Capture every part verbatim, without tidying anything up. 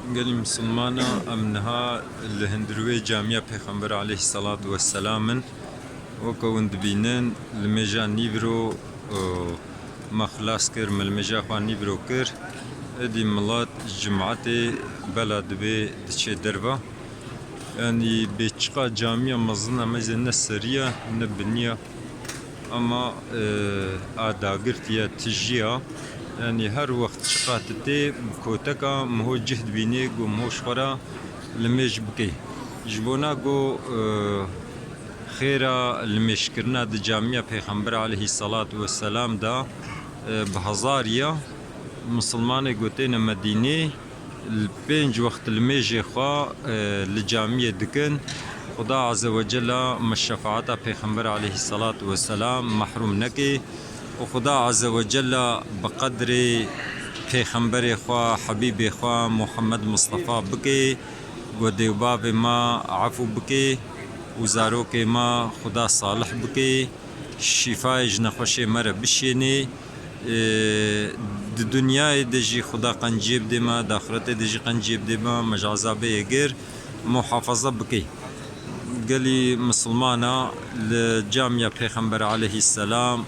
Gelî misilmana, em niha li hundir wê camiya Pêxember aleyhisselatu vesselam in. Weke hûn dibînin, limêja nîvro, e, me xilas kir, me limêja xwe nîvro kir. Êdî milet ji cimatê bela dibê diçê derve. Yanî bê çiqa camiya mezin e, meze ne serî ye, ne binî ye. Ama, e, a dagirtî ye, tijî ye. Yanî her wext çiqa tu tê, koteka miho cih dibînê, ku miho ji xwe re limêj bikê. Ji bona ku, e, xêra limêjkirina di camiya Pêxember aleyhisselatu vesselam de, e, bi hezarî ye. Misilmanê ku têne Medînê, li pênc wext limêjê xwe, e, li camiyê dikin. Xuda Azze ve Cella me şefaeta Pêxember aleyhisselatu vesselam mehrûm neke. Û Xuda Azze ve Cella bi qedrê Pêxemberê xwe, Hebîbê xwe, Muhammed Mustafa bike, ku dê û bavê me efû bike û zarokê me Xuda salih bike, şîfayê ji nexweşê me re bişênê. Ê, di dinyayê de jî Xuda qenciyê bidê me, di axiretê de jî qenciyê bidê me, me ji ezabê yê gir muhafaza bike. Gelî misilmana li camiya Pêxember aleyhisselam,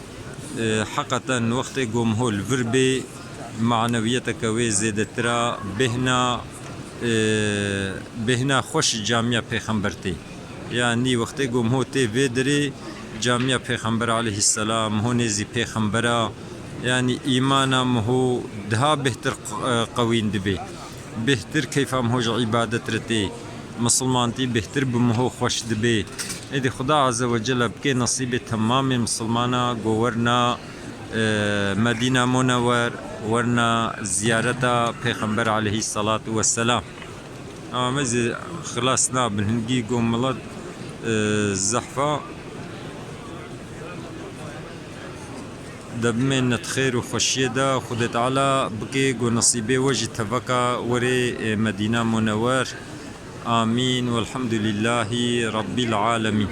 e, heqeten wextê ku miho li vir bê, manewiyeteke wê zêdetir e, bêhna, e, bêhna xweş camiya Pêxember tê. Yanî wextê ku miho tê vê derê, camiya Pêxember aleyhisselam, miho nêzî Pêxember e, yanî îmana miho daha bêhtir q-, e, qewîn dibe. Bêhtir keyfa miho ji îbadet re tê. Misilmantî bêhtir bi miho xweş dibe. Êdî Xuda Azze ve Celle bike nesîbê temamê misilmana ku werna, e, Medîna Munewer, werna ziyareta Pêxember aleyhisselatu vesselam. Ama me zî xilas nabin. Hingî ku milet, e, zehfa de bimêne di xêr û xweşiyê de. Xwedê Teala bike ku nesîbê we jî teveka werê, e, Medîna Munewer. Amîn. Welhamdulîllahî Rebbîl Alemîn.